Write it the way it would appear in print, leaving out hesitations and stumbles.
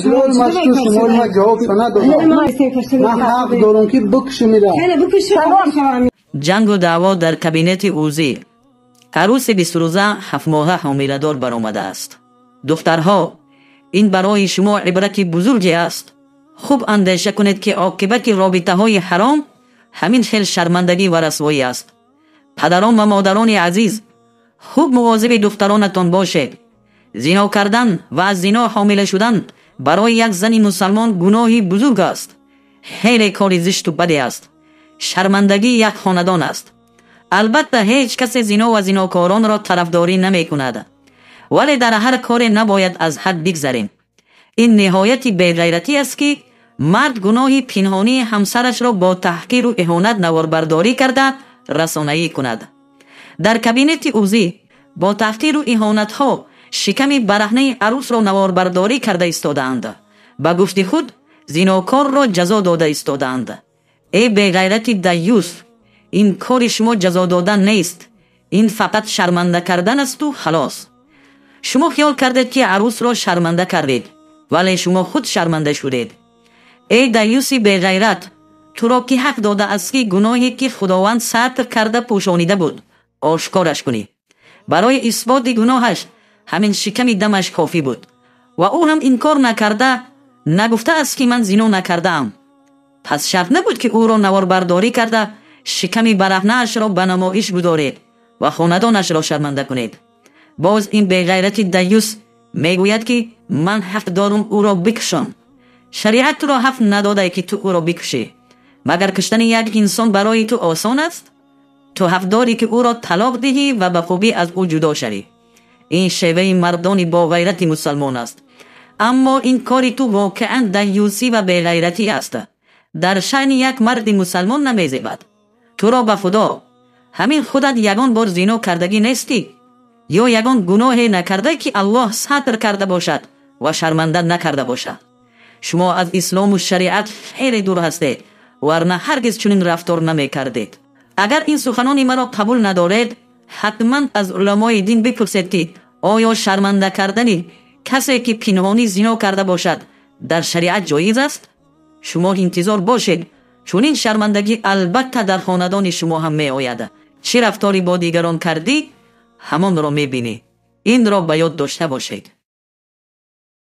Шумо ҷавоб надодам. Ман ҳақ дорам ки бикушам ира. Ҷангу даъво дар кабинети УЗИ. Арӯси 20 рӯза 7 моҳа ҳомиладор баромадааст. Духтарҳо, ин барои шумо ибрати бузурге аст. Хуб андеша кунед, ки оқибати робитаҳои ҳаром ҳамин хел шармандагӣ ва расвоӣ аст. Падарон ва модарони азиз, хуб мувозиби духтаронатон бошед. Зино кардан ва аз зино ҳомила шудан барои як зани мусалмон гуноҳи бузург аст, хеле кори зишту баде аст, шармандагии як хонадон аст. Албатта, ҳеҷ касе зино ва зинокоронро тарафдорӣ намекунад, вале дар ҳар коре набояд аз ҳад бигзарем. Ин ниҳояти беғайратӣ аст, ки мард гуноҳи пинҳонии ҳамсарашро бо таҳқиру иҳонат наворбардорӣ карда, расонаӣ кунад. Дар кабинети УЗИ бо таҳқиру иҳонатҳо шиками бараҳнаи арӯсро наворбардорӣ карда истодаанд. Ба гуфти худ, зинокорро ҷазо дода истодаанд. Эй беғайрати даюс, ин кори шумо ҷазо додан нест, ин фақат шарманда кардан асту халос. Шумо хиёл кардед, ки арӯсро шарманда кардед, вале шумо худ шарманда шудед. Эй даюси беғайрат, туро ки ҳақ додааст, ки гуноҳе, ки Худованд сатр карда пӯшонида буд, ошкораш кунӣ? Барои исботи гуноҳаш ҳамин шиками дамаш кофӣ буд ва ӯ ҳам инкор накарда, нагуфтааст, ки ман зино накардаам. Пас шарт набуд, ки ӯро наворбардорӣ карда, шиками бараҳнаашро ба намоиш гузоред ва хонадонашро шарманда кунед. Боз ин беғайрати даюс мегӯяд, ки ман ҳақ дорум ӯро бикушам. Шариат туро ҳақ надодае, ки ту ӯро бикушӣ. Магар куштани як инсон барои ту осон аст? Ту ҳақ дорӣ, ки ӯро талоқ диҳӣ ва ба хубӣ аз ӯ ҷудо шавӣ. Ин шеваи мардони боғайрати мусалмон аст. Аммо ин кори ту воқеан даюсӣ ва беғайратӣ аст, дар шаъни як марди мусалмон намезебад. Туро ба Худо, ҳамин худат ягон бор зино кардагӣ нестӣ ё ягон гуноҳе накарда, ки Аллоҳ сатр карда бошад ва шарманда накарда бошад? Шумо аз ислому шариат хеле дур ҳастед, варна ҳаргиз чунин рафтор намекардед. Агар ин суханони маро қабул надоред, ҳатман аз уламои дин бипурсед, ки оё шарманда кардани касе, ки пинҳонӣ зино карда бошад, дар шариат ҷоиз аст? Шумо интизор бошед, чунин шармандагӣ албатта дар хонадони шумо ҳам меояд. Чӣ рафторӣ бо дигарон кардӣ, ҳамонро мебинӣ. Инро ба ёд дошта бошед.